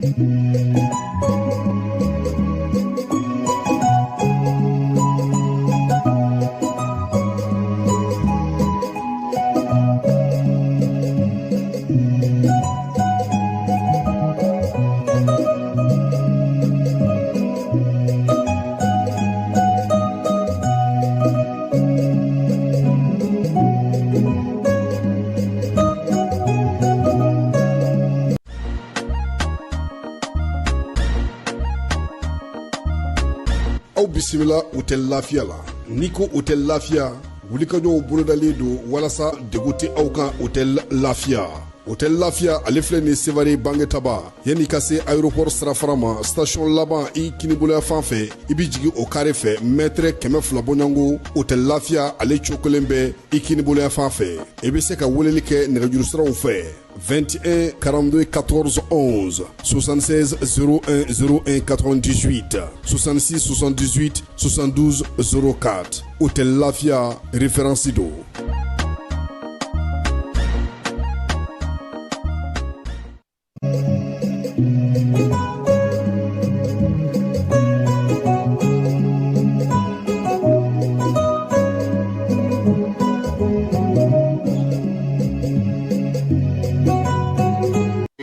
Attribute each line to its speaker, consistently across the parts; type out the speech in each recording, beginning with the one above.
Speaker 1: Aw bisimila hôtel Lafiya la. N'i ko hôtel Lafiya, wulikajɔw bolodalen don walasa degun tɛ aw kan hôtel Lafiya. Hôtel Lafiya, ale filɛ nin Sevare Bangetaba, yanni ka se aéroport sirafara ma, station laban i kiniboloya fan fɛ, i bɛ jigin o kare fɛ mètre 200 bɔɲɔgɔnko. Hôtel Lafiya, ale cokolen bɛ i kiniboloya fan fɛ. I bɛ se ka weleli kɛ nɛgɛjuru siraw fɛ: 21 42 14 11, 76 01 01 98, 66 78 72 04. Hôtel Lafia, référence don.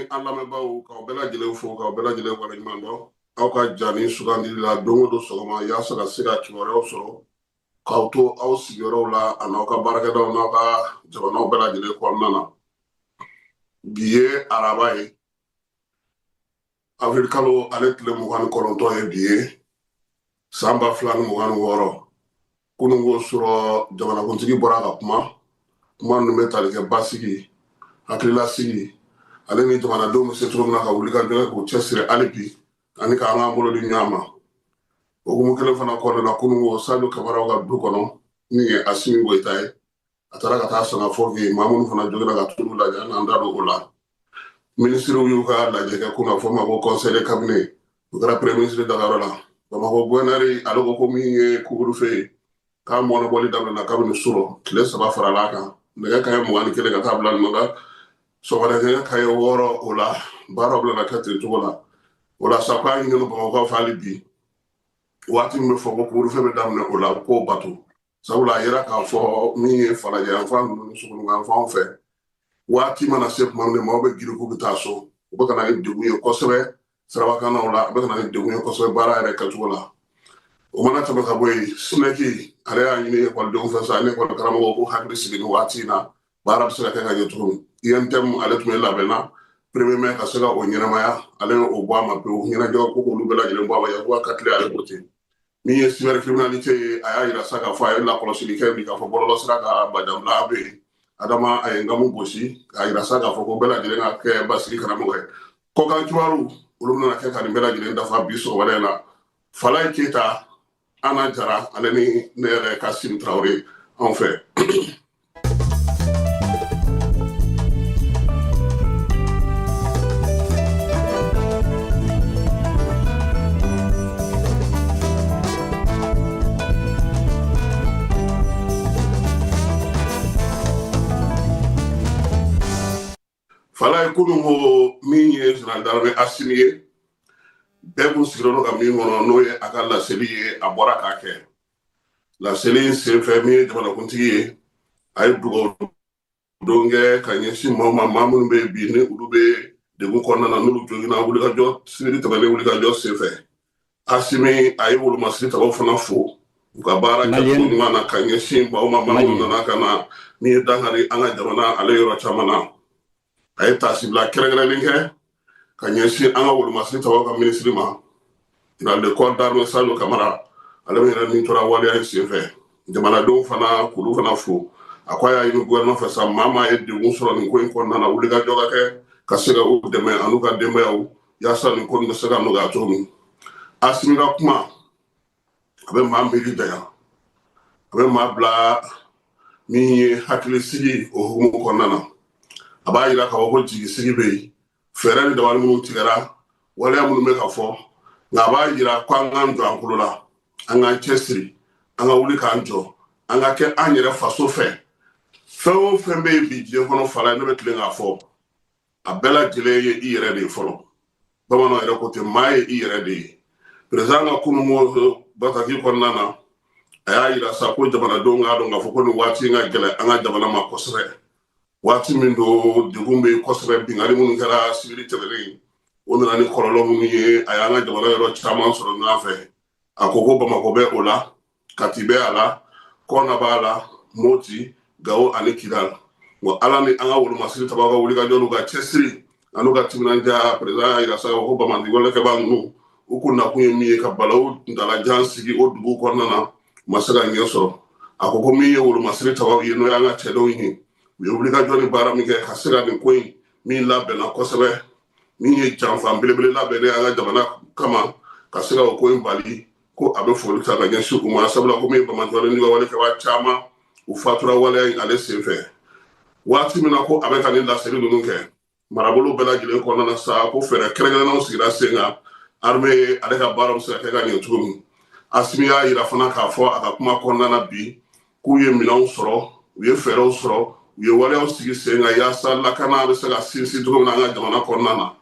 Speaker 2: An lamɛnbaaw, k'aw bɛɛ lajɛlen fo, k'aw bɛɛ lajɛlen waleɲuman dɔn aw ka ja ni sugandili la don o don sɔgɔma, yaasa ka se ka kibaruyaw sɔrɔ k'aw to aw sigiyɔrɔw la a n'aw ka baarakɛdaw n'aw ka jamanaw bɛɛ lajɛlen kɔnɔna na. Bi ye araba ye, avril kalo ale tile 29 ye bi ye, san 2026. Kununko sɔrɔ, jamanakuntigi bɔra ka kuma. Kuma ninnu bɛ tali kɛ basigi, hakililasigi, ale ni jamanadenw bɛ se cogo min na ka wuli ka jɔ k'u cɛsiri hali bi ani k'an k'an bolo di ɲɔgɔn ma. Hukumu kelen fana kɔnɔna na, kununko Sadio Kamaraw ka du kɔnɔ, min ye Asimi Goyita ye, a taara ka taa sangafo kɛ. Maa minnu fana joginna ka t'olu lajɛ, an n'an da don o la. Minisiriw y'u ka lajɛ kɛ kunun, a fɔ ma ko conseil de cabinet, o kɛra premier ministre dagayɔrɔ la. Bamakɔ gouverneur, ale ko ko min ye couvre-feu ye, k'a mɔnɔbɔli daminɛna kabini surɔ, tile 3 farala a kan, nɛgɛ kanɲɛ 21 ka taa bila nin la, sɔgɔmada nɛgɛ kanɲɛ 6. O la baaraw bɛna kɛ ten cogo la. O la sa, k'a ɲini Bamakɔ fɛ hali bi, waati min bɛ fɔ ko couvre-feu bɛ daminɛ, o la k'o bato, sabula a yira k'a fɔ min ye Falajɛ yanfan ninnu ni Sogolon yanfanw fɛ, waati mana se tuma min, maaw bɛ girin k'u bɛ taa so. O bɛ ka na ni degun ye kosɛbɛ sirabakannaw la, a bɛ ka na ni degun ye kosɛbɛ baara yɛrɛ kɛcogo la. O mana tɛmɛ ka bɔ yen, SNEC ale y'a ɲini ekɔlidenw fɛ sa ani ekɔli karamɔgɔw k'u hakili sigi nin waati in na, baara bɛ se ka kɛ ka ɲɛ cogo min. UNTM, ale tun bɛ labɛn na premier mai ka se ka o ɲɛnamaya, ale y'o bɔ a ma pewu. Ɲɛnajɛw ko k'olu bɛɛ lajɛlen bɔ a ma, Yakuba Katile ale ko ten. Min ye cybercriminalité ye, a y'a yira sa k'a fɔ a ye lakɔlɔsili kɛ bi k'a fɔ bɔlɔlɔsira ka bajanbila bɛ yen. Adama a ye nkamu gosi k'a yira sa k'a fɔ ko bɛɛ lajɛlen ka kɛ basigi karamɔgɔ ye. Kɔkan kibaru, olu bɛna kɛ ka nin bɛɛ lajɛlen dafa bi sɔgɔmada in na. Falaye Keyita, Ana Jara, ale ni ne yɛrɛ Kasim Tarawele, anw fɛ. Falaye, kunun ko min ye général d'armée Asimi ye, bɛɛ kun sigilen don ka min kɔnɔ, n'o ye a ka laseli ye, a bɔra k'a kɛ. Laseli in senfɛ, min ye jamanakuntigi ye, a ye dugawu don kɛ ka ɲɛsin maaw ma, maa minnu bɛ bi ni olu bɛ degun kɔnɔna na, n'olu joginna wulikajɔ sibiri tɛmɛnen wulikajɔ senfɛ. Asimi a ye wolomasiri tabaw fana fo u ka baara kɛcogo ɲuman na ka ɲɛsin maaw ma, maa minnu nana ka na min ye dankari an ka jamana ale yɔrɔ caman na. A ye taasibila kɛrɛnkɛrɛnnen kɛ ka ɲɛsin an ka wolomasiri tabaw ka minisiri ma, général de corps d'armée Sadio Kamara, ale min yɛrɛ min tora waleya in senfɛ. Jamanadenw fana, k'olu fana fo. A ko a y'a ɲini gouvernement fɛ sa, maa maa ye degun sɔrɔ nin ko in kɔnɔna na, wulikajɔ ka kɛ ka se ka u dɛmɛ an'u ka denbayaw, yaasa nin ko nin bɛ se ka nɔgɔya cogo min. Asimi ka kuma, a bɛ maa miiri janya, a bɛ maa bila min ye hakilisigi o hukumu kɔnɔna na. A b'a yira k'a fɔ ko jigisigi bɛ yen, fɛɛrɛ ni dabali minnu tigɛra, waleya minnu bɛ ka fɔ, nka a b'a yira ko an k'an jɔ an kolo la, an k'an cɛsiri, an ka wuli k'an jɔ, an ka kɛ an yɛrɛ faso fɛ. Fɛn o fɛn bɛ yen bi diɲɛ kɔnɔ, Fala, ne bɛ tilen k'a fɔ, a bɛɛ lajɛlen ye i yɛrɛ de ye fɔlɔ. Bamananw yɛrɛ ko ten, maa ye i yɛrɛ de ye. Président ka kununko bataki kɔnɔna na, a y'a yira sa ko jamanadenw k'a dɔn k'a fɔ ko nin waati in ka gɛlɛn an ka jamana ma kosɛbɛ. Waati min don, degun bɛ yen kosɛbɛ. Binkanni minnu kɛra sibiri tɛmɛnen, o nana ni kɔlɔlɔ minnu ye, a y'an ka jamana yɔrɔ caman sɔrɔ ɲɔgɔn fɛ. A ko ko Bamakɔ bɛ o la, Kati bɛ a la, Kɔna b'a la, Moti, Gawo ani Kidal. Wa Ala ni an ka wolomasiri tabaw ka wulikajɔ n'u ka cɛsiri an'u ka timinandiya, président y'a yira sa ko banbaanci walekɛbaa ninnu, u kun nakun ye min ye ka balawu kuntalajan sigi o dugu kɔnɔna na, u ma se ka ɲɛ sɔrɔ. A ko ko min ye wolomasiri tabaw ye, n'o y'an ka cɛdenw ye, u ye wulikajɔ ni baara min kɛ ka se ka nin ko in min labɛnna kosɛbɛ, min ye janfa belebele labɛnnen an ka jamana kama, ka se ka o ko in bali, ko a bɛ foli ta ka ɲɛsin u ma, sabula ko min ye banbaanci ni walekɛbaa caman, u fatura waleya in ale senfɛ. Waati min na ko a bɛ ka nin laseli ninnu kɛ, marabolo bɛɛ lajɛlen kɔnɔna na sa, ko fɛɛrɛ kɛrɛnkɛrɛnnenw sigira sen kan, armée ale ka baara bɛ se ka kɛ ka ɲɛ cogo min. Asimi y'a yira fana k'a fɔ a ka kuma kɔnɔna na bi k'u ye minɛnw sɔrɔ, u ye fɛɛrɛw sɔrɔ, u ye waleyaw sigi sen kan yaasa lakana bɛ se ka sinsin cogo min na an ka jamana kɔnɔna na.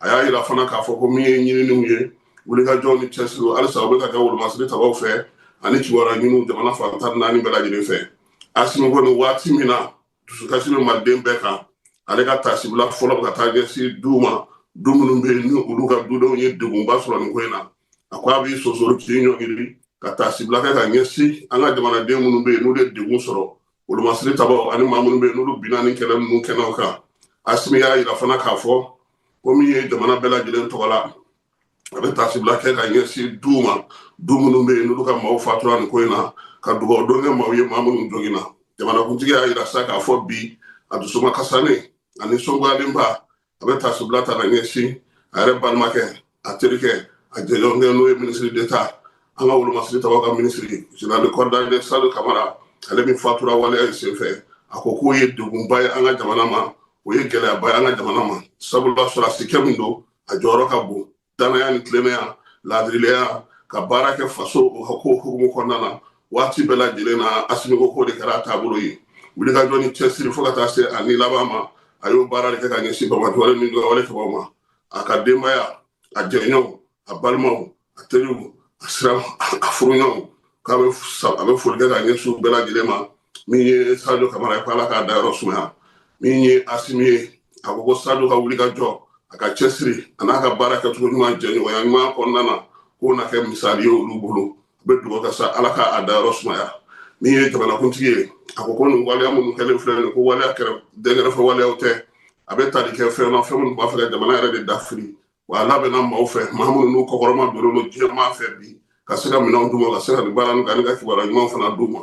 Speaker 2: A y'a yira fana k'a fɔ ko min ye ɲininiw ye, wulikajɔw ni cɛsiriw, halisa u bɛ ka kɛ wolomasiri tabaw fɛ ani kibaruya ɲiniw jamana fan 14 bɛɛ lajɛlen fɛ. Asimi ko nin waati min na dusukasi bɛ maliden bɛɛ kan, ale ka taasibila fɔlɔ bɛ ka taa ɲɛsin duw ma, du minnu bɛ yen ni olu ka dudenw ye degunba sɔrɔ nin ko in na. A ko a b'i sonsoro k'i ɲɔngiri ka taasibila kɛ ka ɲɛsin an ka jamanaden minnu bɛ yen n'olu ye degun sɔrɔ, wolomasiri tabaw ani maa minnu bɛ yen n'olu binna ni kɛlɛ ninnu kɛnɛw kan. Asimi y'a yira fana k'a fɔ ko min ye jamana bɛɛ lajɛlen tɔgɔ la, a bɛ taasibila kɛ ka ɲɛsin duw ma, du minnu bɛ yen n'olu ka maaw fatura nin ko in na, ka dugawu don kɛ maaw ye, maa minnu joginna. Jamanakuntigi y'a yira sa k'a fɔ bi a dusuma kasanen a nisɔngoyalenba, a bɛ taasibila ta ka ɲɛsin a yɛrɛ balimakɛ, a terikɛ, a jɛɲɔgɔnkɛ, n'o ye ministre d'État, an ka wolomasiri tabaw ka ministre, général de corps d'armée Sadio Kamara, ale min fatura waleya in senfɛ. A ko k'o ye degunba ye an ka jamana ma, o ye gɛlɛyaba ye an ka jamana ma, sabula sɔrɔdasikɛ min don, a jɔyɔrɔ ka bon danaya ni tilennenya, laadiriya, ka baara kɛ faso o ko hukumu kɔnɔna na waati bɛɛ lajɛlen na. Asimi ko k'o de kɛra a taabolo ye, wulikajɔ ni cɛsiri fo ka taa se a ni laban ma, a y'o baara de kɛ ka ɲɛsin banbaanci ni wale kɛbaw ma. A ka denbaya, a jɛɲɔgɔnw, a balimaw, a teriw, a sira, a furuɲɔgɔnw, k'a bɛ a bɛ foli kɛ ka ɲɛsin u bɛɛ lajɛlen ma. Min ye Sadio Kamara ye, ko Ala k'a dayɔrɔ sumaya. Min ye Asimi ye, a ko ko Sadio ka wuli ka jɔ, a ka cɛsiri a n'a ka baara kɛcogo ɲuman, jɛɲɔgɔnya ɲuman kɔnɔna na, k'o na kɛ misali ye olu bolo. A bɛ dugawu kɛ sa, Ala k'a dayɔrɔ sumaya. Min ye jamanakuntigi ye, a ko ko nin waleya minnu kɛlen filɛ nin ko waleya kɛrɛ dɛnkɛrɛfɛ waleyaw tɛ, a bɛ tali kɛ fɛn na, fɛn minnu b'a fɛ ka jamana yɛrɛ de dafiri. Wa a labɛnna maaw fɛ, maa minnu n'u kɔkɔrɔma donnen don diɲɛmaa fɛ bi, ka se ka minɛnw d'u ma, ka se ka nin baara ninnu kɛ ani ka kibaruya ɲumanw fana d'u ma.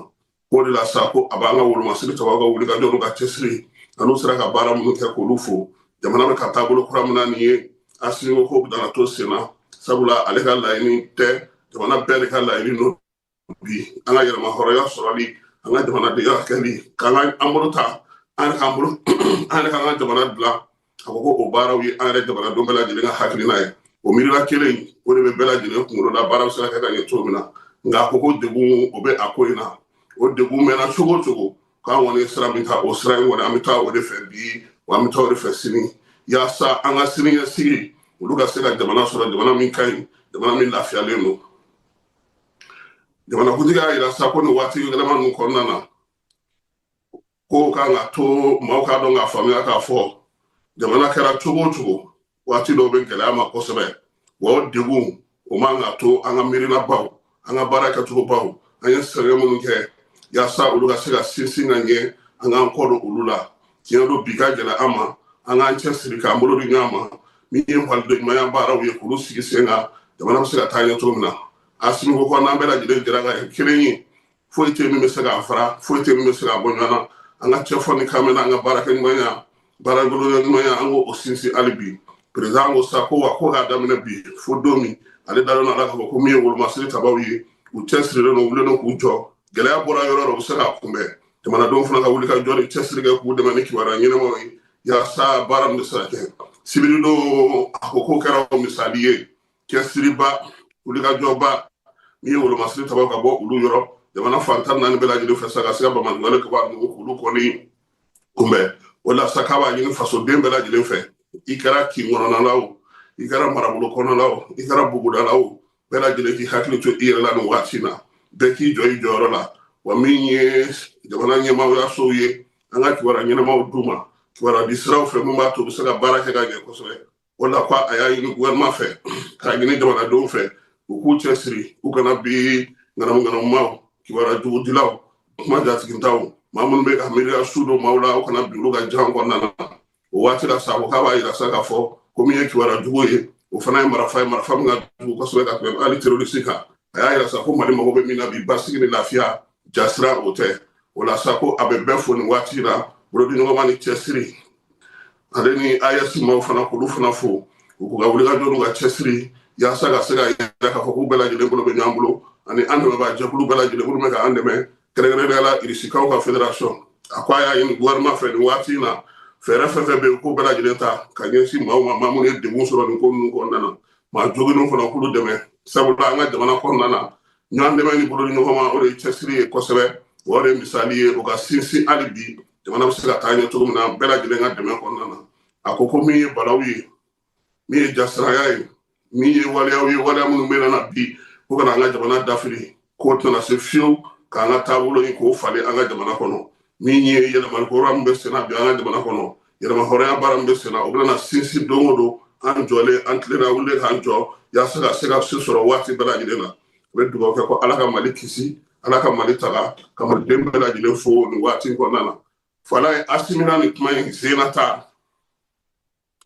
Speaker 2: K'o de la sa ko a b'an ka wolomasiri tabaw ka wulikajɔ n'u ka cɛsiri an'u sera ka baara minnu kɛ, k'olu fo. Jamana bɛ ka taabolo kura min na nin ye, Asimi ko k'o bɛna to sen na, sabula ale ka laɲini tɛ, jamana bɛɛ de ka laɲini don bi, an ka yɛrɛma hɔrɔnya sɔrɔli, an ka jamanadenya kɛli, k'an ka an bolo ta, an yɛrɛ k'an bolo, an yɛrɛ k'an ka jamana dilan. A ko ko o baaraw ye an yɛrɛ jamanadenw bɛɛ lajɛlen ka hakilina ye. O miirila kelen o de bɛ bɛɛ lajɛlen kunkolo la, baara bɛ se ka kɛ ka ɲɛ cogo min na. Nka a ko ko degun o bɛ a ko in na, o degun mɛnna cogo o cogo, k'an kɔni ye sira min ta, o sira in kɔni, an bɛ taa o de fɛ bi, wa an bɛ taa o de fɛ sini, yaasa an ka siniɲɛsigi olu ka se ka jamana sɔrɔ, jamana min ka ɲi, jamana min lafiyalen don. Jamanakuntigi y'a yira sa ko nin waati gɛlɛman ninnu kɔnɔna na, ko kan ka to maaw k'a dɔn k'a faamuya k'a fɔ jamana kɛra cogo o cogo, waati dɔw bɛ gɛlɛya ma kosɛbɛ. Wa o degun o man ka to an ka miirinabaw, an ka baara kɛcogobaw, an ye sɛgɛn minnu kɛ yaasa olu ka se ka sinsin ka ɲɛ, an k'an kɔ don olu la. Tiɲɛ don, bi ka gɛlɛn an ma, an k'an cɛsiri k'an bolo di ɲɔgɔn ma, min ye maliden ɲumanya baaraw ye, k'olu sigi sen kan, jamana bɛ se ka taa ɲɛ cogo min na. Asimi ko ko n'an bɛɛ lajɛlen jɛra ka kɛ kelen ye, foyi tɛ min bɛ se k'an fara, foyi tɛ min bɛ se k'an bɔ ɲɔgɔn na. An ka cɛfɔ ni kan mɛn, an ka baarakɛ ɲumanya, baara ɲumanya, an k'o sinsin hali bi. Président ko sa ko wa ko k'a daminɛ bi fo don min ale dalen don a la k'a fɔ ko min ye wolomasiri tabaw ye, u cɛsirilen don, u wulilen don k'u jɔ. Gɛlɛya bɔra yɔrɔ yɔrɔ, u bɛ se k'a kunbɛn. Jamanadenw fana ka wuli ka jɔ ni cɛsiri kɛ k'u dɛmɛ ni kibaruya ɲɛnamaw ye, yaasa baara min bɛ se ka kɛ sibiri don. A ko k'o kɛra misali ye, cɛsiriba, wulikajɔba, min ye wolomasiri tabaw ka bɔ olu yɔrɔ jamana fan 14 bɛɛ lajɛlen fɛ sa, ka se ka banbaanci kaba ninnu k'olu kɔni kunbɛn. O la sa, k'a b'a ɲini fasoden bɛɛ lajɛlen fɛ, i kɛra kin kɔnɔna la o, I kɛra marabolo kɔnɔla o, i kɛra bugudala o, bɛɛ lajɛlen k'i hakili to i yɛrɛ la nin waati in na. Bɛɛ k'i jɔ i jɔyɔrɔ la. Wa min ye jamana ɲɛmaayasow ye, an ka kibaruya ɲɛnamaw d'u ma kibaruya di siraw fɛ mun b'a to u bɛ se ka baara kɛ ka ɲɛ kosɛbɛ. O la ko a y'a ɲini gouvernement fɛ, k'a ɲini jamanadenw fɛ, u k'u cɛsiri, u kana bi ŋanamu ŋanamumaw, kibaruya jugudilaw, kuma jatigintaw, maa minnu bɛ ka miiriya su don maaw la, u kana bi olu ka jan kɔnɔna na. O waati la sa, ko k'a b'a yira sa k'a fɔ ko min ye kibaruya jugu ye, o fana ye marifa ye, marifa min ka jugu kosɛbɛ ka tɛmɛ hali terroriste kan. A y'a yira sa ko Mali mago bɛ min na bi, basigi ni lafiya, jasira o tɛ. O la sa, ko a bɛ bɛɛ fo nin waati la, bolodiɲɔgɔnma ni cɛsiri. Ale ni AES maaw fana, k'olu fana fo u k'u ka wulikajɔ n'u ka cɛsiri yaasa ka se ka yira k'a fɔ k'u bɛɛ lajɛlen bolo bɛ ɲɔgɔn bolo, ani an dɛmɛbaa jɛkulu bɛɛ lajɛlen minnu bɛ ka an dɛmɛ, kɛrɛnkɛrɛnnenya la Irisikaw ka fédération. A ko a y'a ɲini gouvernement fɛ nin waati in na, fɛɛrɛ fɛn fɛn bɛ yen, k'o bɛɛ lajɛlen ta ka ɲɛsin maaw ma, maa minnu ye degun sɔrɔ nin ko ninnu kɔnɔna na, maa joginnenw fana, k'olu dɛmɛ. Sabula an ka jamana kɔnɔna na, ɲɔgɔn dɛmɛ ni bolo ni ɲɔgɔn ma, o de ye cɛsiri ye kosɛbɛ, o de ye misali ye. O ka sinsin hali bi, jamana bɛ se ka taa ɲɛ cogo min na, bɛɛ lajɛlen ka dɛmɛ kɔnɔna na. A ko ko min ye balaw ye, min ye jasiranya ye, min ye waleyaw ye, waleya minnu bɛ na bi ko ka na an ka jamana dafiri, k'o tɛna se fiyewu k'an ka taabolo in k'o falen an ka jamana kɔnɔ. Min ye yɛlɛmali kura min bɛ senna bi an ka jamana kɔnɔ, yɛlɛma hɔrɔnya baara min bɛ senna, o bɛna sinsin don o don. An jɔlen, an tilenna, wuli k'an jɔ yaasa ka se ka se sɔrɔ waati bɛɛ lajɛlen na. U bɛ dugawu kɛ ko Ala ka Mali kisi, Ala ka Mali taga, ka Maliden bɛɛ lajɛlen fo nin waati in kɔnɔna na. Fala ye Asimi na nin kuma in senna ta,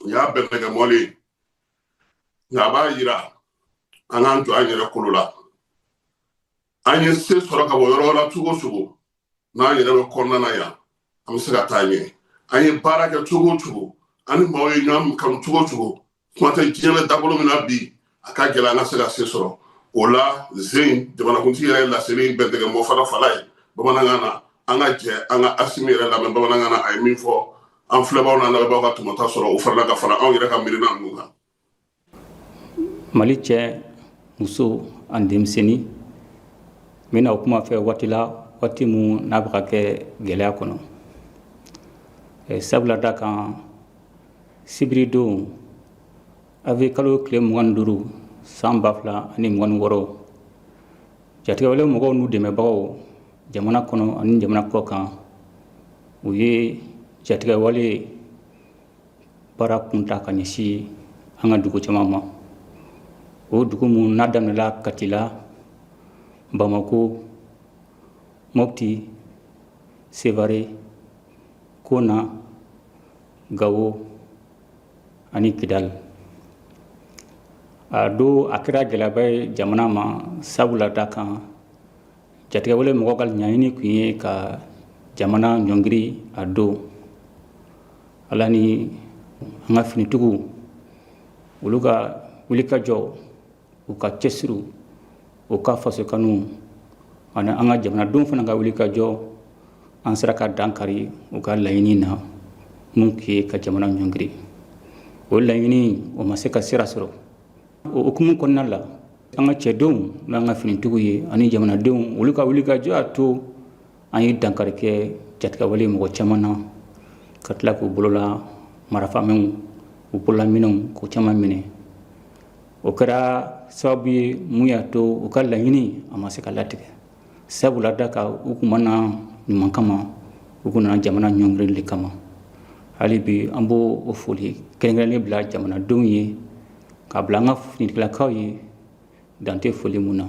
Speaker 2: u y'a bɛnbɛnkɛ mɔlen ye, nka a b'a yira an k'an jɔ an yɛrɛ kolo la. An ye se sɔrɔ ka bɔ yɔrɔ la cogo o cogo, n'an yɛrɛ bɛ kɔnɔna na yan, an bɛ se ka taa ɲɛ. An ye baara kɛ cogo o cogo, an ni maaw ye ɲɔgɔn kanu cogo o cogo, kuma tɛ diɲɛ bɛ dabolo min na bi, a ka gɛlɛn an ka se ka se sɔrɔ o la. Zen jamanakuntigi yɛrɛ ye laseli bɛntigɛ mɔ fana fala ye bamanankan na. An ka jɛ an ka Asimi yɛrɛ lamɛn bamanankan na, a ye min fɔ an filɛbaaw n'an lamɛnbaaw ka tɔmɔta sɔrɔ o fana ka fara anw yɛrɛ ka miirina ninnu kan.
Speaker 3: Mali cɛ, muso ani denmisɛnnin, n bɛna o kuma fɛ waati la, waati mun n'a bɛ ka kɛ gɛlɛya kɔnɔ. Sabula da kan, sibiri don, avril kalo tile 25, san 2026, jatigɛwale mɔgɔw n'u dɛmɛbagaw jamana kɔnɔ ani jamana kɔ kan, u ye jatigɛwale baara kunta ka ɲɛsin an ka dugu caman ma. O dugu mun n'a daminɛla Kati la, Bamako, Mopti, Sevare, Kona, Gawo ani Kidal. A don, a kɛra gɛlɛyaba ye jamana ma, sabula da kan, jatigɛwale mɔgɔ ka ɲaɲini tun ye ka jamana ɲɔngiri. A don, Ala ni an ka finitigiw, olu ka wulikajɔ, u ka cɛsiriw, u ka fasokanu ani an ka jamanadenw fana ka wulikajɔ, an sera ka dan kari u ka laɲini na mun tun ye ka jamana ɲɔngiri. O laɲini, o ma se ka sira sɔrɔ. O hukumu kɔnɔna la, an ka cɛdenw n'an ka finitigiw ye ani jamanadenw, olu ka wulikajɔ y'a to an ye dankari kɛ jatigɛwale mɔgɔ caman na, ka tila k'u bolola marafamɛnw, u bolola minɛnw, k'u caman minɛ. O kɛra sababu ye mun y'a to u ka laɲini a ma se ka latigɛ, sabula da kan, u kun ma na ɲuman kama, u kun nana jamana ɲɔngirili de kama. Hali bi, an b'o o foli kɛrɛnkɛrɛnnen bila jamanadenw ye, k'a bila an ka finitigilakaw ye, dan tɛ foli mun na,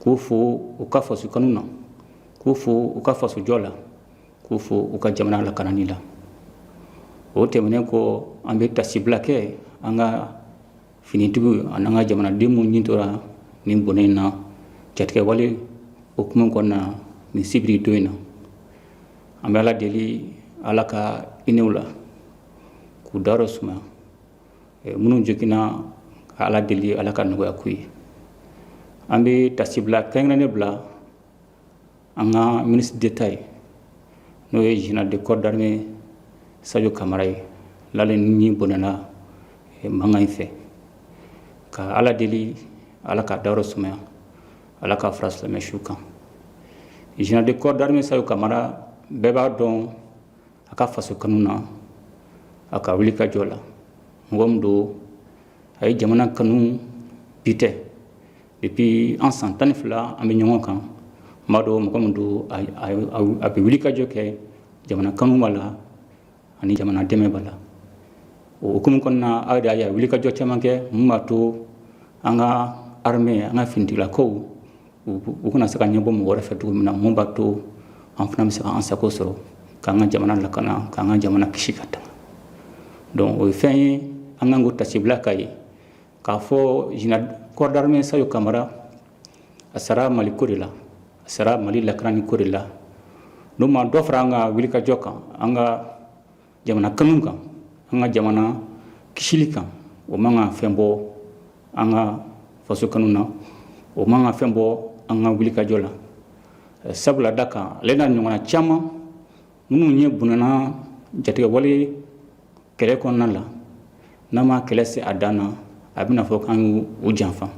Speaker 3: k'u fo u ka faso kanu na, k'u fo u ka fasojɔ la, k'u fo u ka jamana lakanani la. O tɛmɛnen kɔ, an bɛ tasibila kɛ an ka finitigiw ani an ka jamanaden minnu ɲin tora nin bɔnɛ in na jatigɛwale hukumu kɔnɔna na nin sibiri don in na. An bɛ Ala deli, Ala ka hinɛ u la, k'u dayɔrɔ suma. Minnu joginna, ka Ala deli, Ala ka nɔgɔya k'u ye. An bɛ tasibila kɛrɛnkɛrɛnnen bila an ka ministre d'État ye, n'o ye général de corps d'armée Sadio Kamara ye, n'ale ni bɔnɛna mankan in fɛ, ka Ala deli, Ala ka dayɔrɔ sumaya, Ala ka fara silamɛ su kan. Général de corps d'armée Sadio Kamara, bɛɛ b'a dɔn a ka faso kanu na, a ka wuli ka jɔ la. Mɔgɔ min don A ye jamana kanu bi tɛ, depuis an san 12 an bɛ ɲɔgɔn kan. N b'a dɔn mɔgɔ min don, a bɛ wulikajɔ kɛ, jamana kanu b'a la ani jamana dɛmɛ b'a la. O hukumu kɔnɔna, aw de y'a ye a ye wulikajɔ caman kɛ mun b'a to an ka armée, an ka finitigilakaw, u kana se ka ɲɛbɔ mɔgɔ wɛrɛ fɛ cogo min na, mun b'a to an fana bɛ se k'an sago sɔrɔ, k'an ka jamana lakana, k'an ka jamana kisi ka tanga. Donc o ye fɛn ye an kan k'o tasibila k'a ye k'a fɔ général corps d'armée Sadio Kamara, a sara Mali ko de la, a sara Mali lakanani ko de la. N'o ma dɔ fara an ka wulikajɔ kan, an ka jamana kanu kan, an ka jamana kisili kan, o man ka fɛn bɔ an ka faso kanu na, o man ka fɛn bɔ an ka wulikajɔ la. Sabula da kan, ale n'a ɲɔgɔnna caman minnu ye bɔnɛna jatigɛwale kɛlɛ kɔnɔna la, n'an ma kɛlɛ se a dan na, a bɛna fɔ k'an y'u janfa.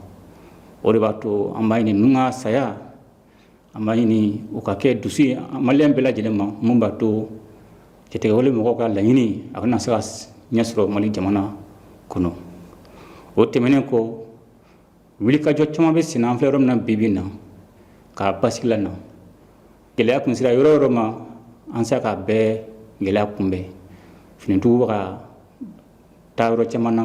Speaker 3: O de b'a to an b'a ɲini ninnu ka saya, an b'a ɲini u ka kɛ dusu ye maliyɛn bɛɛ lajɛlen ma, mun b'a to jatigɛwale mɔgɔw ka laɲini a bɛna se ka ɲɛ sɔrɔ Mali jamana kɔnɔ. O tɛmɛnen kɔ, wulikajɔ caman bɛ sen na, an filɛ yɔrɔ min na bi bi in na, k'a basigi la na. Gɛlɛya kun sera yɔrɔ yɔrɔ ma, an sera ka bɛɛ gɛlɛya kunbɛn. Finitigiw bɛ ka taa yɔrɔ caman na,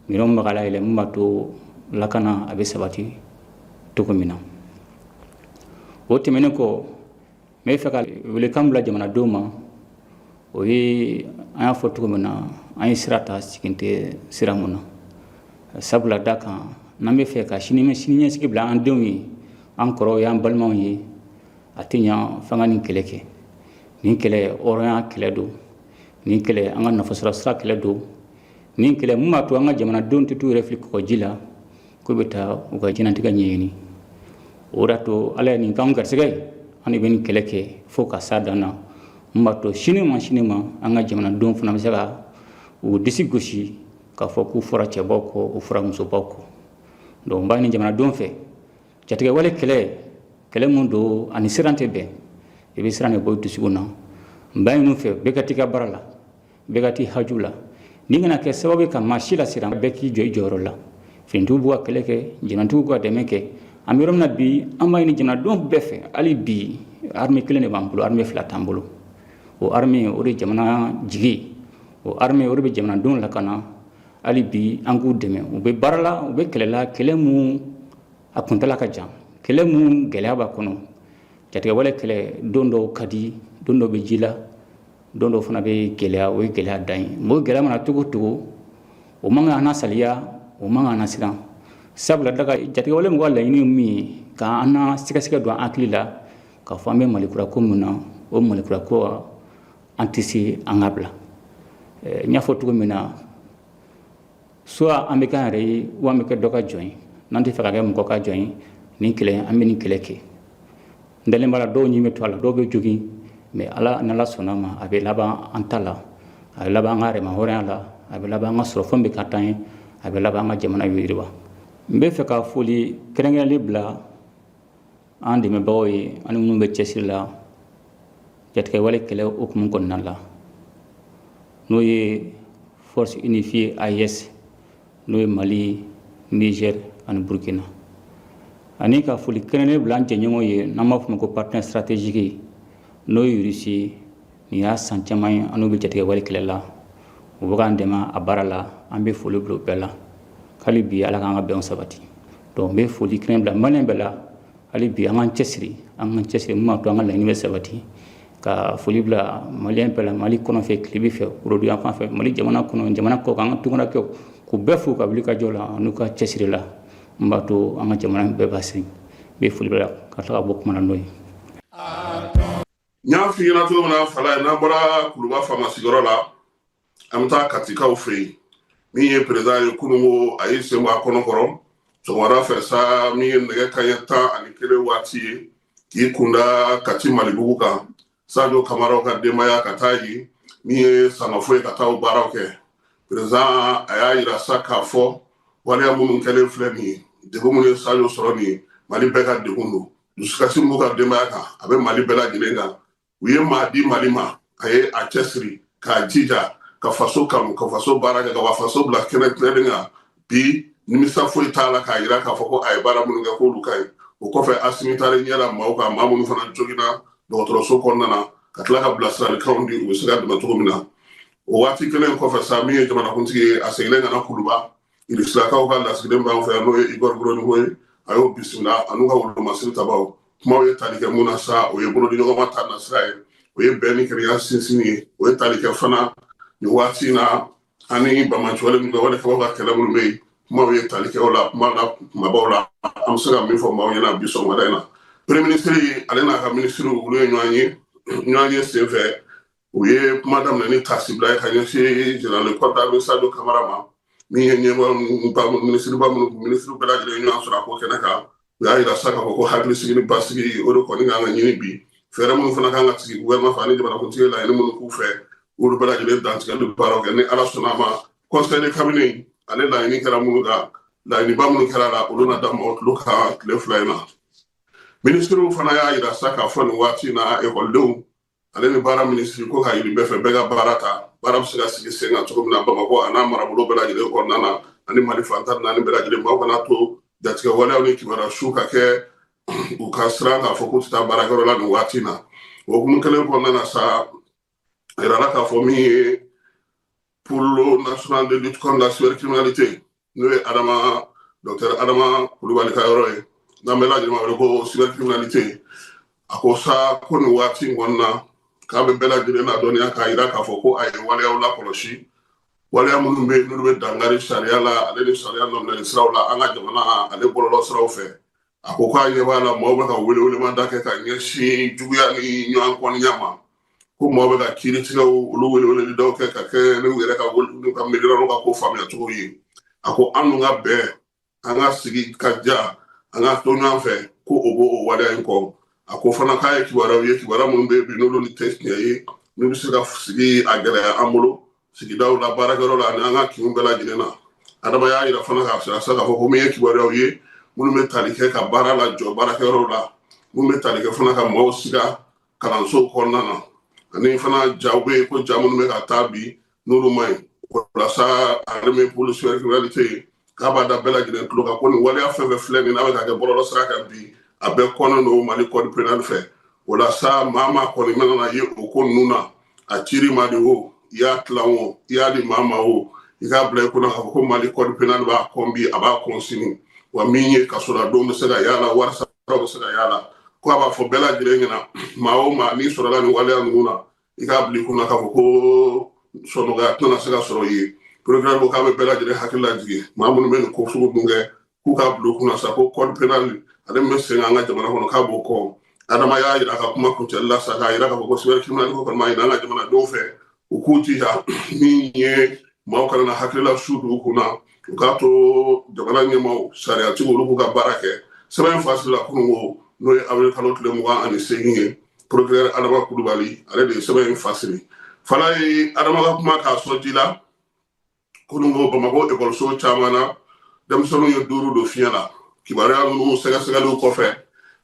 Speaker 3: minɛnw bɛ ka layɛlɛ, mun b'a to lakana a bɛ sabati cogo min na. O tɛmɛnen kɔ, n bɛ fɛ ka welekan bila jamanadenw ma. O ye an y'a fɔ cogo min na, an ye sira ta, segin tɛ sira mun na. Sabula da kan, n'an bɛ fɛ ka sini ɲɛsigi bila an denw ye, an kɔrɔw ye, an balimaw ye, a tɛ ɲa f'an ka nin kɛlɛ kɛ. Nin kɛlɛ, hɔrɔnya kɛlɛ don. Nin kɛlɛ, an ka nafasɔrɔ sira kɛlɛ don. Nin kɛlɛ mun b'a to an ka jamanadenw tɛ t'u yɛrɛ fili kɔgɔji la k'u bɛ taa u ka diɲɛnatigɛ ɲɛɲini. O de y'a to Ala ye nin k'anw garisɛgɛ ye, an de bɛ nin kɛlɛ kɛ fo ka s'a dan na, mun b'a to sini ma, sini ma, an ka jamanadenw fana bɛ se ka u disi gosi k'a fɔ k'u fɔra cɛbaw kɔ, u fɔra musobaw kɔ. Donc n b'a ɲini jamanadenw fɛ, jatigɛwale kɛlɛ, kɛlɛ mun don, ani siran tɛ bɛn, i bɛ siran de bɔ i dusukun na. N b'a ɲini u fɛ, bɛɛ ka t'i ka baara la, bɛɛ ka t'i haju la. Nin kana kɛ sababu ye ka maa si lasiran, bɛɛ k'i jɔ i jɔyɔrɔ la. Finitigiw b'u ka kɛlɛ kɛ, jamanadenw b'u ka dɛmɛ kɛ. An bɛ yɔrɔ min na bi, an b'a ɲini jamanadenw bɛɛ fɛ hali bi, armée kelen de b'an bolo, armée fila t'an bolo. O armée, o de ye jamana jigi ye. O armée, o de bɛ jamanadenw lakana. Hali bi, an k'u dɛmɛ, u bɛ baara la, u bɛ kɛlɛ la, kɛlɛ mun a kuntala ka jan, kɛlɛ mun gɛlɛya b'a kɔnɔ. Jatigɛwale kɛlɛ, don dɔw ka di, don dɔw bɛ ji la, don dɔw fana bɛ gɛlɛya. O ye gɛlɛya dan ye. O gɛlɛya mana cogo o cogo, o man kan an saliya, o man kan an siran. Sabula daga, jatigɛwale mɔgɔ laɲini ye min ye, k'an na sɛgɛsɛgɛ don an hakili la k'a fɔ an bɛ malikura ko min na, o malikura ko, an tɛ se an ka bila. N y'a fɔ cogo min na, soit an bɛ k'an yɛrɛ ye, ou an bɛ kɛ dɔ ka jɔn ye. N'an tɛ fɛ ka kɛ mɔgɔ ka jɔn ye, nin kɛlɛ, an bɛ nin kɛlɛ kɛ. N dalen b'a la, dɔw ɲin bɛ to a la, dɔw bɛ jogin, mais Ala n'Ala sɔnna ma, a bɛ laban an ta la, a bɛ laban an ka yɛrɛmahɔrɔnya la, a bɛ laban an ka sɔrɔfɛn bɛ ka taa ɲɛ, a bɛ laban an ka jamana yiriwa. N bɛ fɛ ka foli kɛrɛnkɛrɛnlen bila an dɛmɛbagaw ye, ani minnu bɛ cɛsiri la jatigɛwale kɛlɛ hukumu kɔnɔna la, n'o ye Force unifiée AES, n'o ye Mali, Niger ani Burkina, ani ka foli kɛrɛnkɛrɛnnen bila an jɛɲɔgɔnw ye, n'an b'a fɔ ma ko partenaire stratégique, n'o ye Russie. Nin y'a san caman ye an n'u bɛ jatigɛwale kɛlɛ la, u bɛ k'an dɛmɛ a baara la. An bɛ foli bila u bɛɛ la. Hali bi, Ala k'an ka bɛnw sabati. Donc n bɛ foli kɛrɛn bila maliyɛn bɛɛ la. Hali bi, an k'an cɛsiri, an k'an cɛsiri, mun b'a to an ka laɲini bɛ sabati. Ka foli bila maliyɛn bɛɛ la, Mali kɔnɔ fɛ, tilebi fɛ, worodugu fan fɛ, Mali jamana kɔnɔ, jamana kɔ kan, an ka tunkarakɛw, k'u bɛɛ fo ka wuli ka jɔ la n'u ka cɛsiri la, n b'a to an ka jamana bɛɛ b'a sigi. N bɛ foli bila ka tila ka bɔ kuma na n'o ye.
Speaker 2: N y'a f'i ɲɛna cogo min na, fala ye, n'an bɔra Kuluba faama sigiyɔrɔ la, an bɛ taa Katikaw fɛ yen. Min ye président ye, kununko a y'i sen bɔ a kɔnɔ kɔrɔ sɔgɔmada fɛ sa, min ye nɛgɛ kaɲɛ 11 waati ye, k'i kunda Kati Malibugu kan, Sadio Kamaraw ka denbaya ka taa yen, min ye sangafo ye, ka taa o baaraw kɛ. Président a y'a yira sa k'a fɔ waleya minnu kɛlen filɛ nin ye, degun minnu ye Sadio sɔrɔ nin ye, Mali bɛɛ ka degun don. Dusukasi min b'u ka denbaya kan, a bɛ Mali bɛɛ lajɛlen kan. U ye maa di Mali ma, a ye a cɛsiri k'a jija ka faso kanu, ka faso baara kɛ, ka faso bila kɛnɛ tilennen kan. Bi nimisa foyi t'a la k'a yira k'a fɔ ko a ye baara minnu kɛ k'olu ka ɲi. O kɔfɛ, Asimi taara ɲɛ la maaw kan, maa minnu fana joginna dɔgɔtɔrɔso kɔnɔna na, ka tila ka bilasiralikanw di u bɛ se ka dɛmɛ cogo min na. O waati kelen kɔfɛ sa, min ye jamanakuntigi ye, a seginnen ka na Kuluba, Irisilakaw ka lasigiden b'an fɛ yan, n'o ye Igor Groniho ye, a y'o bisimila a n'u ka wolomasiri tabaw. Kumaw ye tali kɛ mun na sa? O ye bolodiɲɔgɔnma ta nasira ye, o ye bɛn ni kelenya sinsinni ye, o ye tali kɛ fana nin waati in na ani banbaanciwale minnu wale kabaw ka kɛlɛ minnu bɛ yen. Kumaw ye tali kɛ o la kuma la kumabaw la. An bɛ se ka min fɔ maaw ɲɛna bi sɔgɔmada in na, premier ministre ale n'a ka minisiriw, olu ye ɲɔgɔn ye. Ɲɔgɔn ye senfɛ, u ye kuma daminɛ ni taasibila ye ka ɲɛsin général de corps d'armée Sadio Kamara ma, min ye ɲɛmɔgɔ minisiriba minnu, minisiriw bɛɛ lajɛlen ye ɲɔgɔn sɔrɔ a ko kɛnɛ kan. U y'a yira sa k'a fɔ ko hakilisigi ni basigi, o de kɔni kan ka ɲini bi. Fɛɛrɛ minnu fana kan ka sigi gouvernement fɛ ani jamanakuntigi laɲini minnu k'u fɛ, olu bɛɛ lajɛlen dantigɛli baaraw kɛ ni Ala sɔnna a ma. Conseil de cabinet ale laɲini kɛra minnu kan, laɲiniba minnu kɛra la, olu na da mɔgɔ tulo kan tile 2 in na. Minisiriw fana y'a yira sa k'a fɔ nin waati in na, ekɔlidenw ale ni baara minisiri ko k'a ɲini bɛɛ fɛ, bɛɛ ka baara ta, baara bɛ se ka sigi sen kan cogo min na Bamakɔ a n'a marabolo bɛɛ lajɛlen kɔnɔna na ani Mali fan 14 bɛɛ lajɛlen. Maaw kana to jatigɛ waleyaw ni kibaruya su ka kɛ u ka siran k'a fɔ k'u tɛ taa baarakɛyɔrɔ la nin waati in na. O hukumu kelen kɔnɔna na sa, a yirala k'a fɔ min ye pôle national de lutte contre la cybercriminalité, n'o ye Adama, docteur Adama Kulubali ka yɔrɔ ye, n'an bɛɛ lajɛlen b'a wele ko cybercriminalité, a ko sa ko nin waati in kɔnɔna na, k'a bɛ bɛɛ lajɛlen ladɔnniya k'a yira k'a fɔ ko a ye waleyaw lakɔlɔsi, waleya minnu bɛ yen n'olu bɛ dankari sariya la ale ni sariya nɔminɛli siraw la an ka jamana ale bɔlɔlɔ siraw fɛ. A ko k'a ɲɛ b'a la, maaw bɛ ka welewelemada kɛ ka ɲɛsin juguya ni ɲɔgɔn kɔniya ma, ko maaw bɛ ka kiiritigɛw olu welewelelidaw kɛ ka kɛ n'u yɛrɛ ka n'u ka miirina n'u ka ko faamuya cogo ye. A ko an dun ka bɛn, an ka sigi ka ja, an ka to ɲɔgɔn fɛ, ko o b'o o waleya in kɔ. A ko fana k'a ye kibaruyaw ye, kibaruya minnu bɛ yen bi n'olu tɛ tiɲɛ ye, n'u bɛ se ka sigi a gɛlɛya an bolo sigidaw la, baarakɛyɔrɔ la ani an ka kinw bɛɛ lajɛlen na. Adama y'a yira fana k'a sira sa k'a fɔ ko min ye kibaruyaw ye minnu bɛ tali kɛ ka baara lajɔ baarakɛyɔrɔw la, minnu bɛ tali kɛ fana ka maaw siga kalansow kɔnɔna na, ani fana jaw bɛ yen ko ja minnu bɛ ka taa bi n'olu ma ɲi. O la sa, ale min pôle cybercriminalité ye, k'a b'a da bɛɛ lajɛlen tulo kan ko nin waleya fɛn fɛn filɛ nin n'a bɛ ka kɛ bɔlɔlɔ sira kan bi, a bɛɛ kɔnnen don Mali code pénal fɛ. O la sa, maa maa kɔni mana na ye o ko ninnu na, a ciri ma de o, i y'a tilan o, i y'a di maa ma o, i k'a bila i kunna k'a fɔ ko Mali code pénal b'a kɔn bi, a b'a kɔn sini, wa min ye kasoladon bɛ se ka y'a la, wari sara bɛ se ka y'a la. Ko a b'a fɔ bɛɛ lajɛlen ɲɛna, maa o maa n'i sɔrɔla nin waleya ninnu na, i k'a bila i kunna k'a fɔ ko sɔnɔgɔya tɛna se ka sɔrɔ i ye. Procureur ko k'a bɛ bɛɛ lajɛlen hakili lajigin, maa minnu bɛ nin ko sugu dun kɛ, k'u k'a bila u kunna sa ko code pénal ale min bɛ sen an ka jamana kɔnɔ, k'a b'o kɔ. Adama y'a yira a ka kuma kuncɛli la sa k'a yira k'a fɔ ko cybercriminalité ko kɔni b'a ɲini an ka jamanadenw fɛ, u k'u jija min ye maaw kana na hakilila su don u kunna, u k'a to jamana ɲɛmaaw, sariyatigiw, olu k'u ka baara kɛ. Sɛbɛn fasiri la kununko, n'o ye avril kalo tile 28 ye, procureur Adama Kulubali ale de ye sɛbɛn in fasiri. Fana ye Adama ka kuma k'a sɔn ji la. Kununko, Bamakɔ ekɔliso caman na, denmisɛnninw ye duuru don fiɲɛ la. Kibaruya ninnu sɛgɛsɛgɛliw kɔfɛ,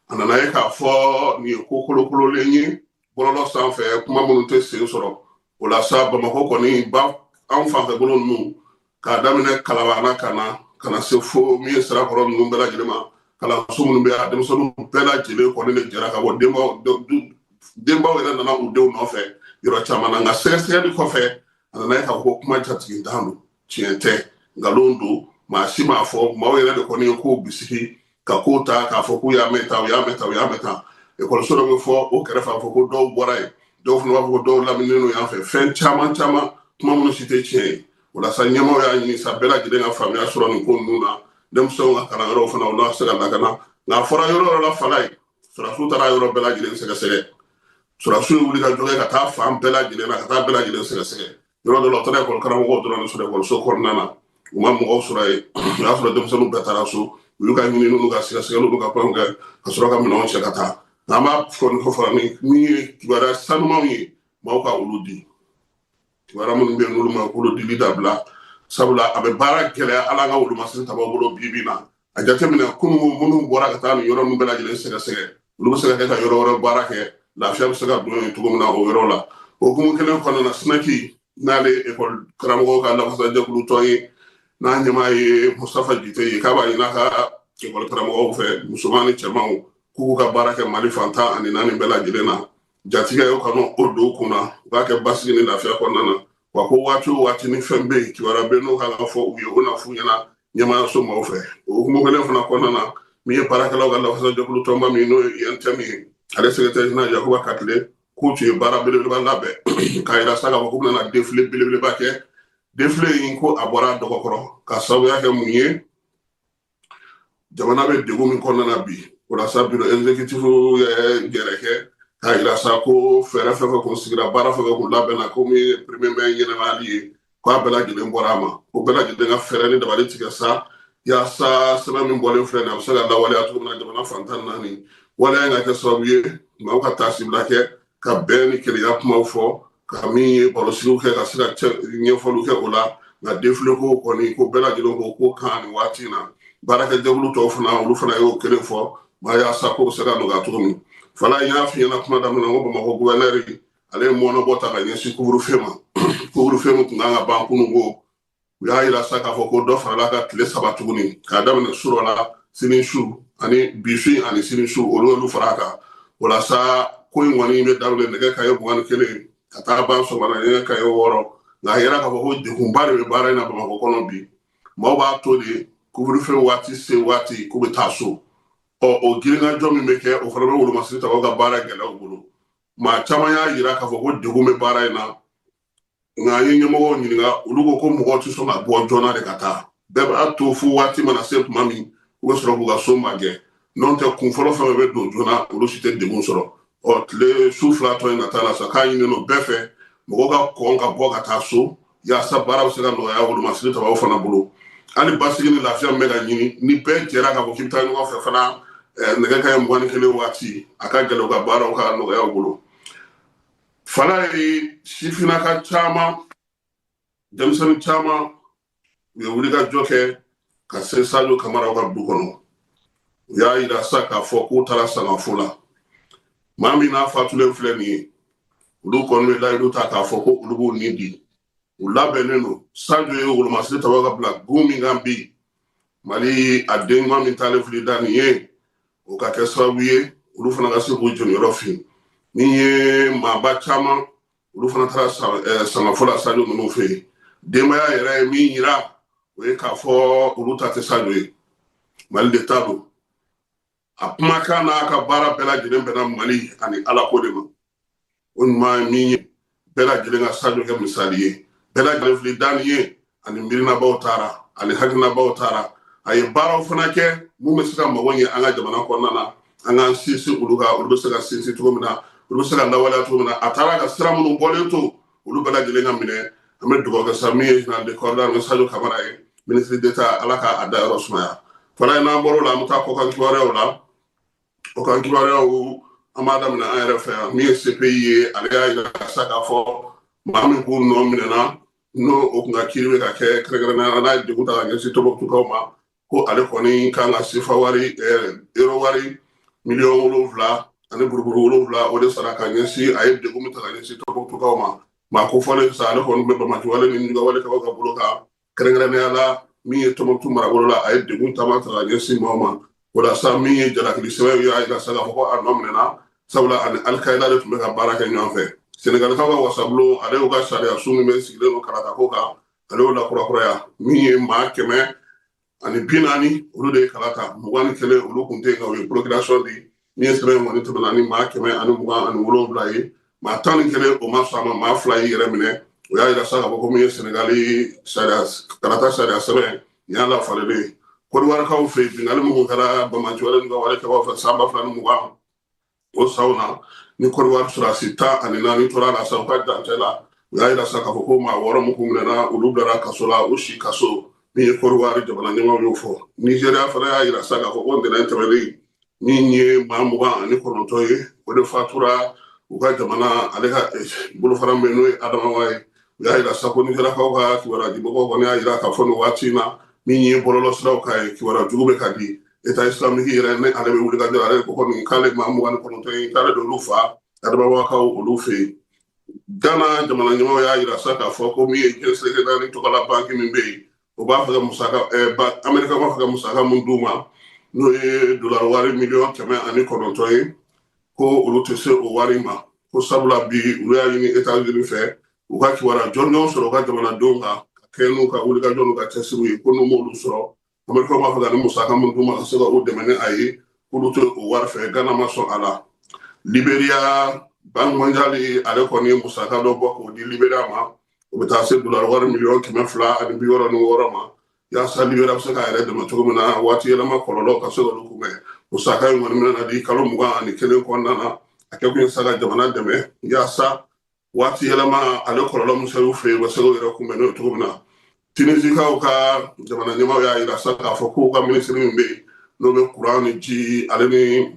Speaker 2: a nana ye k'a fɔ nin ye ko kolokololen ye bɔlɔlɔ sanfɛ, kuma minnu tɛ sen sɔrɔ. O la sa, Bamakɔ kɔni ba an fanfɛ bolo ninnu, k'a daminɛ Kalabana ka na se fo min ye Sirakɔrɔ ninnu bɛɛ lajɛlen ma, kalanso minnu bɛ yan, denmisɛnninw bɛɛ lajɛlen kɔni de jɛra ka bɔ. Denbaw yɛrɛ nana u denw nɔfɛ yɔrɔ caman na. Nka sɛgɛsɛgɛli kɔfɛ, a nana ye k'a fɔ ko kuma jatigintan don, tiɲɛ tɛ, nkalon don, maa si m'a fɔ. Maaw yɛrɛ de kɔni ye kow bisigi ka kow ta k'a fɔ k'u y'a mɛn tan, u y'a mɛn tan, u y'a mɛn tan. Ekɔliso dɔ bɛ fɔ o kɛrɛfɛ, a fɔ ko dɔw bɔra yen, dɔw fana b'a fɔ ko dɔw laminilen don yan fɛ. Fɛn caman caman, kuma minnu si tɛ tiɲɛ ye. O la sa, ɲɛmaaw y'a ɲini sa bɛɛ lajɛlen ka faamuya sɔrɔ nin ko ninnu na, denmisɛnw ka kalanyɔrɔw fana, olu ka se ka lakana. Nka a fɔra yɔrɔ yɔrɔ la, fala ye sɔrɔdasiw taara yɔrɔ bɛɛ lajɛlen sɛgɛsɛgɛ. Sɔrɔdasiw ye wuli ka jɔ kɛ ka taa fan bɛɛ lajɛlen na, ka taa bɛɛ lajɛlen sɛgɛsɛgɛ. Yɔrɔ dɔ la, u taara ekɔli karamɔgɔw dɔrɔn de sɔrɔ ekɔliso kɔnɔna na, u ma mɔgɔw sɔrɔ yen. O y'a sɔrɔ denmisɛnninw bɛɛ taara so. U y'u ka ɲininiw n'u ka sɛgɛsɛgɛliw n'u ka fɛnw kɛ ka sɔrɔ ka minɛnw cɛ ka taa. Nka an b'a kɔni fɔ fana ni min ye kibaruya sanumanw ye, maaw ka olu di. Kibaruya minnu bɛ yen n'olu ma k'olu dili dabila, sabula a bɛ baara gɛlɛya ala an ka wolomasiri tabaw bolo bi bi in na. A jateminɛ, kunun minnu bɔra ka taa nin yɔrɔ ninnu bɛɛ lajɛlen sɛgɛsɛgɛ, olu bɛ se ka kɛ ka yɔrɔ wɛrɛ baara kɛ, lafiya bɛ se ka don yen cogo min na o yɔrɔ la. O hukumu kelen kɔnɔna na, SNEC, n'ale ekɔli karamɔgɔw ka lafasajɛkulu tɔn ye, N'a ɲɛmaa ye Mustafa Jite ye, k'a b'a ɲini a ka ekɔli karamɔgɔw fɛ, musoman ni cɛmanw, k'u ka baara kɛ Mali fan 14 bɛɛ lajɛlen na. Jatigɛ y'o kana o don kun na, u k'a kɛ basigi ni lafiya kɔnɔna na. Wa ko waati o waati ni fɛn bɛ yen, kibaruya bɛ n'o kan ka fɔ u ye, o na f'u ɲɛna ɲɛmaayaso maaw fɛ. O hukumu kelen fana kɔnɔna na, min ye baarakɛlaw ka lafasajɛkulu tɔnba min, n'o ye UNTM ye, ale secrétaire général Yakuba Katile, k'u tun ye baara belebeleba labɛn k'a yira sa k'a fɔ k'u bɛna défilé belebeleba kɛ. Défilé in, ko a bɔra a dɔgɔkɔrɔ ka sababuya kɛ mun ye? Jamana bɛ degun min kɔnɔna na bi, o la sa, bureau exécutif ye gɛrɛ kɛ k'a yira sa ko fɛɛrɛ fɛn fɛn kun sigira, baara fɛn fɛn kun labɛnna, ko min ye premier mai ɲɛnɛmayali ye, k'a bɛɛ lajɛlen bɔra a ma, ko bɛɛ lajɛlen ka fɛɛrɛ ni dabali tigɛ sa, yaasa sɛbɛn min bɔlen filɛ nin ye, a bɛ se ka lawaleya cogo min na jamana fan 14. Waleya in ka kɛ sababu ye maaw ka taasibila kɛ, ka bɛn ni kelenya kumaw fɔ, ka min ye barosigiw kɛ, ka se ka ɲɛfɔliw kɛ o la. Nka défilé ko kɔni, ko bɛɛ lajɛlen ko ko kan nin waati in na. Baarakɛjɛkulu tɔw fana, olu fana y'o kelen fɔ maa, yaasa ko bɛ se ka nɔgɔya cogo min. Fala, n y'a f'i ɲɛna kuma daminɛ ko Bamakɔ gouverneur, ale ye mɔnɔbɔ ta ka ɲɛsin couvre-feu ma. Couvre-feu min tun kan ka ban kunun ko, u y'a yira sa k'a fɔ ko dɔ farala ka tile 3 tuguni, k'a daminɛ surɔ la, sini su ani bi su ani sini su, olu y'olu fara a kan. O la sa, ko in kɔni bɛ daminɛ nɛgɛ kanɲɛ 21 ka taa ban sɔgɔmada nɛgɛ kanɲɛ 6. Nka a yira k'a fɔ ko degunba de bɛ baara in na Bamakɔ kɔnɔ bi. Maaw b'a to de, couvre-feu waati se waati, k'u bɛ taa so. Ɔ, o girinkajɔ min bɛ kɛ, o fana bɛ wolomasiri ta ka baara gɛlɛya u bolo. Maa caman y'a yira k'a fɔ ko degun bɛ baara in na, nka an ye ɲɛmɔgɔw ɲininka, olu ko ko mɔgɔw tɛ sɔn ka bɔ joona de ka taa. Bɛɛ b'a to fo waati mana se tuma min, u bɛ sɔrɔ k'u ka so magɛn. N'o tɛ, kun fɔlɔ fɛn fɛn bɛ don joona, olu si tɛ degun sɔrɔ. Ɔ, tile su 2 tɔ in nata la sa, k'a ɲini don bɛɛ fɛ, mɔgɔw ka kɔn ka bɔ ka taa so, yaasa baara bɛ se ka nɔgɔya wolomasiri tabaw fana bolo. Hali basigi ni lafiya min bɛ ka ɲini, ni bɛɛ jɛra k'a fɔ k'i bɛ taa ɲɔgɔn fɛ fana nɛgɛ kanɲɛ 21 waati, a ka gɛlɛn u ka baaraw ka nɔgɔya u bolo. Fala ye, sifinnaka caman, denmisɛnnin caman, u ye wulikajɔ kɛ ka se Sadio Kamaraw ka du kɔnɔ. U y'a yira sa k'a fɔ k'u taara sangafo la. Maa min n'a fatulen filɛ nin ye, olu kɔni bɛ layidu ta k'a fɔ ko olu b'u ni di, u labɛnnen don. Sadio ye wolomasiri ta ka bila gun min kan bi, Mali a den ɲuman min taalen fili da nin ye, o ka kɛ sababu ye olu fana ka se k'u jeniyɔrɔ fin. Min ye maaba caman, olu fana taara sangafo la Sadio ninnu fɛ yen. Denbaya yɛrɛ ye min yira, o ye k'a fɔ olu ta tɛ Sadio ye, Mali de ta don. A kumakan n'a ka baara bɛɛ lajɛlen bɛnna Mali ani Alako de ma. O ɲuman ye min ye, bɛɛ lajɛlen ka Sadio kɛ misali ye. Bɛɛ lajɛlen fili da nin ye, ani miirinabaw taara, ani hakilinabaw taara. A ye baaraw fana kɛ mun bɛ se ka mago ɲɛ an ka jamana kɔnɔna na, an k'an sinsin olu kan, olu bɛ se ka sinsin cogo min na, olu bɛ se ka lawaleya cogo min na. A taara ka sira minnu bɔlen to, olu bɛɛ lajɛlen ka minɛ. An bɛ dugawu kɛ sa, min ye général de corps d'armée Sadio Kamara ye, ministre d'État, Ala ka a dayɔrɔ sumaya. Fana, n'an bɔr'o la, an bɛ taa kɔkan kibaruyaw la. Kɔkan kibaruyaw, an b'a daminɛ an yɛrɛ fɛ yan. Min ye CPI ye, ale y'a yira sa k'a fɔ maa min k'u nɔ minɛna, n'o o kun ka kiiri bɛ ka kɛ, kɛrɛnkɛrɛnnenya la n'a ye degun ta ka ɲɛsin Tɔnbukutukaw ma, ko ale kɔni kan ka sefa wari, euro wari 7 miliyɔn ani buruburu 7, o de sara ka ɲɛsin a ye degun min ta ka ɲɛsin Tɔnbukutukaw ma. Maa ko fɔlen sa, ale kɔni bɛ bamaki wale ni wale kɛbagaw ka bolo kan, kɛrɛnkɛrɛnnenya la min ye Tɔnbukutu marabolo la, a ye degun caman ta ka ɲɛsin maaw ma. O la sa, min ye jalakili sɛbɛn y'a yira sa k'a fɔ ko a nɔ minɛna, sabula ani Alikayida de tun bɛ ka baara kɛ ɲɔgɔn fɛ. Senegalikaw ka wasabulon, ale y'u ka sariya sun min bɛ sigilen don kalatako kan, ale y'o lakurakuraya. Min ye maa 140, olu de ye kala ta, 21 olu kun tɛ yen, nka u ye procuration di. Min ye sɛbɛn in kɔni tɛmɛna ni maa 127 ye, maa 11 o ma sɔn a ma, maa 2 y'i yɛrɛ minɛ. O y'a yira sa k'a fɔ ko min ye Senegali sariya kalata sariya sɛbɛn nin y'a lafalelen ye. Kɔdiwarikaw fɛ yen, binkanni minnu kɛra bamaci wale n'u ka wale kɛbagaw fɛ san 2020, o sanw na, ni Kɔdiwari sɔrɔdasi 14 tora la sa u ka dancɛ la, u y'a yira sa k'a fɔ ko maa 6 min kun minɛna, olu bilara kaso la, u si kaso. Min ye Kɔdiwari jamana ɲɛmaaw y'o fɔ. Nizeriya fana y'a yira sa k'a fɔ ko ntɛnɛn tɛmɛnen, min ye maa 29 ye, o de fatura u ka jamana ale ka bolofara min n'o ye Adamawa ye. U y'a yira sa ko Nizeriyakaw ka kibaruya dimɔgɔw kɔni y'a yira k'a fɔ nin waati in na, min ye bɔlɔlɔ siraw kan ye, kibaruya jugu bɛ ka di. État islamique yɛrɛ, ni ale bɛ wuli ka jɔ, ale ko kɔni k'ale maa 29 in, k'ale de olu fa Adamawakaw olu fɛ yen. Gana jamana ɲɛmaaw y'a yira sa k'a fɔ ko min ye diɲɛ seleke naani tɔgɔla banki min bɛ yen, O b'a fɛ ka musaka Amerika b'a fɛ ka musaka mun d'u ma, n'o ye dolari wari 109 miliyɔn ye, ko olu tɛ se o wari ma, ko sabula bi olu y'a ɲini Etats-Unis fɛ u ka kibaruya jɔnjɔn sɔrɔ u ka jamanadenw kan ka kɛ n'u ka wulikajɔ n'u ka cɛsiriw ye, ko n'u m'olu sɔrɔ, Amerika b'a fɛ ka ni musaka mun d'u ma ka se ka u dɛmɛ ni a ye, k'olu tɛ o wari fɛ. Ghana ma sɔn a la. Liberia, Banque mondiale ale kɔni ye musaka dɔ bɔ k'o di Liberia ma, o bɛ taa se dolari wari 266 miliyɔn ma, yaasa Liberia bɛ se k'a yɛrɛ dɛmɛ cogo min na waati yɛlɛma kɔlɔlɔ ka se k'olu kunbɛn. Musaka in kɔni bɛna di kalo 21 kɔnɔna na. A kɛ kun ye sa ka jamana dɛmɛ yaasa waati yɛlɛma ale kɔlɔlɔ misɛnninw fɛ yen, u bɛ se k'u yɛrɛ kunbɛn n'o ye cogo min na. Tunisikaw ka jamana ɲɛmaaw y'a yira sa k'a fɔ k'u ka minisiri min bɛ yen, n'o bɛ kuran ni ji ale ni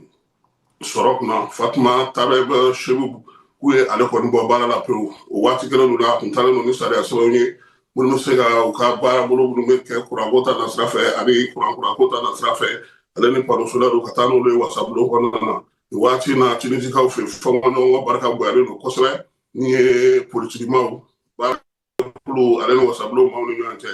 Speaker 2: sɔrɔ kunna, Fatma Taleb Cheboub, k'u ye ale kɔni bɔ baara la pewu. O waati kelen don, a kun taalen don ni sariya sɛbɛnw ye minnu bɛ se ka u ka baara bolo minnu bɛ kɛ kuranko ta nasira fɛ ani kuran kuranko ta nasira fɛ, ale ni panneau solaire, ka taa n'olu ye wasabulon kɔnɔna na. Nin waati in na, Tunisikaw fɛ, fɔnkɔɲɔgɔnkɔ barika bonyalen don kosɛbɛ ni ye politikimaw baarakulu ale ni wasabulon maaw ni ɲɔgɔn cɛ.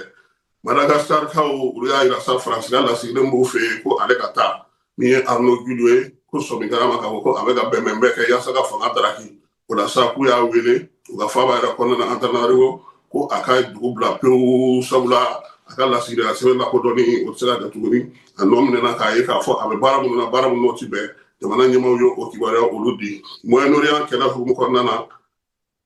Speaker 2: Madagaskarkaw, olu y'a yira sa Faransi ka lasigiden b'u fɛ yen, ko ale ka taa, min ye Arnaud Guillou ye, ko sɔmi kɛra ma k'a fɔ ko a bɛ ka bɛnbɛnbɛn kɛ yaasa ka fanga daraki. O la sa, k'u y'a wele u ka faaba yɛrɛ kɔnɔna na Antananarivo, ko a ka dugu bila pewu, sabula a ka lasigiden sɛbɛn lakodɔnni o tɛ se ka kɛ tuguni. A nɔ minɛna k'a ye k'a fɔ a bɛ baara minnu na, baara minnu n'o ti bɛn. Jamana ɲɛmaaw ye o kibaruya olu di. Moyen-Orient kɛlɛ hukumu kɔnɔna na,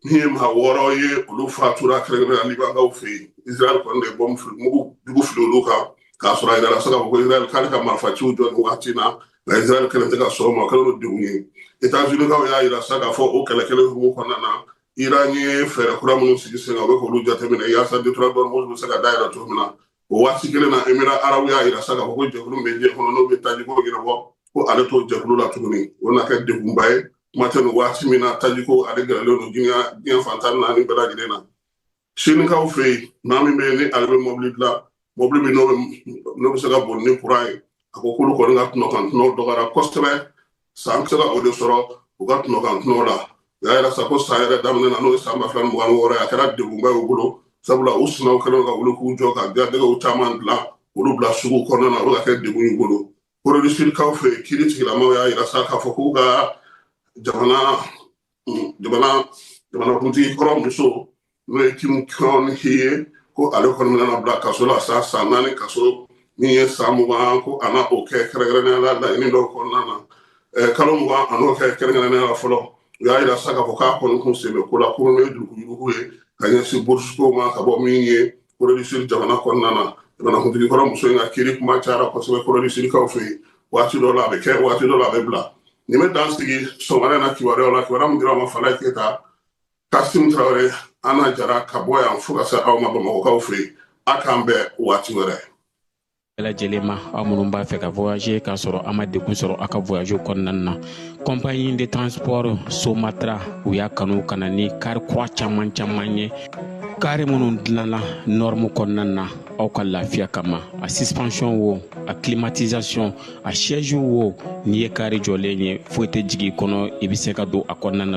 Speaker 2: min ye maa 6 ye, olu fatura, kɛrɛnkɛrɛnnenya Libankaw fɛ yen. Israël kɔni de ye bɔmu fili, mugu jugu fili olu kan, k'a sɔrɔ a yɛrɛ la se k'a fɔ ko Israël k'ale ka marifaciw jɔ nin waati in na, nka Israël kɛlen tɛ ka sɔn o ma, o kɛlen don degun ye. États-Unis kaw y'a yira sa k'a fɔ o kɛlɛ kelen hukumu kɔnɔna na, Iran ye fɛɛrɛ kura minnu sigi sen kan, u bɛ k'olu jateminɛ yaasa détroit d'Ormuz bɛ se ka dayɛlɛ cogo min na. O waati kelen na, Émirats arabes y'a yira sa k'a fɔ ko jɛkulu min bɛ diɲɛ kɔnɔ, n'o bɛ tajiko ɲɛnabɔ, ko ale t'o jɛkulu la tuguni. O na kɛ degunba ye, kuma tɛ nin waati min na tajiko ale gɛlɛlen don diɲɛ fan 14 bɛɛ lajɛlen na. Sinikaw fɛ yen, maa min bɛ yen ni ale bɛ mɔbili dilan, mɔbili min n'o bɛ se ka boli ni kuran ye, a ko k'olu kɔni ka tɔnɔ kan tɔnɔ dɔgɔyara kosɛbɛ. San bɛ se ka o de sɔrɔ u ka tɔnɔ kan tɔnɔ la. U y'a yira sa ko san yɛrɛ daminɛ na, n'o ye san 2026 ye, a kɛra degunba ye u bolo, sabula u sinaw kɛlen ka wuli k'u jɔ ka garijɛgɛw caman dilan, olu bila sugu kɔnɔna na, o bɛ ka kɛ degun y'u bolo. Corée du Sud kaw fɛ yen, kiiri tigilamaw y'a yira sa k'a fɔ k'u ka jamanakuntigi kɔrɔ muso, n'o ye Kim Keon Hee ye, ko ale kɔni bɛna bila kaso la sa, san 4 kaso, min ye san 20, ko a na o kɛ kɛrɛnkɛrɛnnenya la laɲini dɔw kɔnɔna na, kalo 20 a n'o kɛ kɛrɛnkɛrɛnnenya la fɔlɔ. U y'a yira sa k'a fɔ k'a kɔni kun sen bɛ ko la, ko min ye yuruguyurugu ye ka ɲɛsin bourse ko ma ka bɔ min ye Corée du Sud jamana kɔnɔna na. Jamanakuntigi kɔrɔ muso in ka kiiri kuma cayara kosɛbɛ Corée du Sud kaw fɛ yen. Waati dɔ la a bɛ kɛ, waati dɔ la a bɛ bila. Nin bɛ dan sigi sɔgɔmada in na kibaruyaw la, kibaruya min dira ma Falaye Keyita, Kasimu Tarawele, Ana Jara, ka bɔ yan fo ka se aw ma Bamakɔkaw fɛ yen. A k'an bɛn waati wɛrɛ.
Speaker 4: Bɛɛ lajɛlen ma, aw minnu b'a fɛ ka voyager k'a sɔrɔ a ma degun sɔrɔ aw ka voyage kɔnɔna na, compagnie de transport Somatra, u y'a kanu ka na ni kari kura caman caman ye, kari minnu dilanna norme kɔnɔna na aw ka lafiya kama. A suspension wo, a climatisation, a siège wo, n'i ye kari jɔlen ye, foyi tɛ jigin i kɔnɔ, i bɛ se ka don a kɔnɔna na.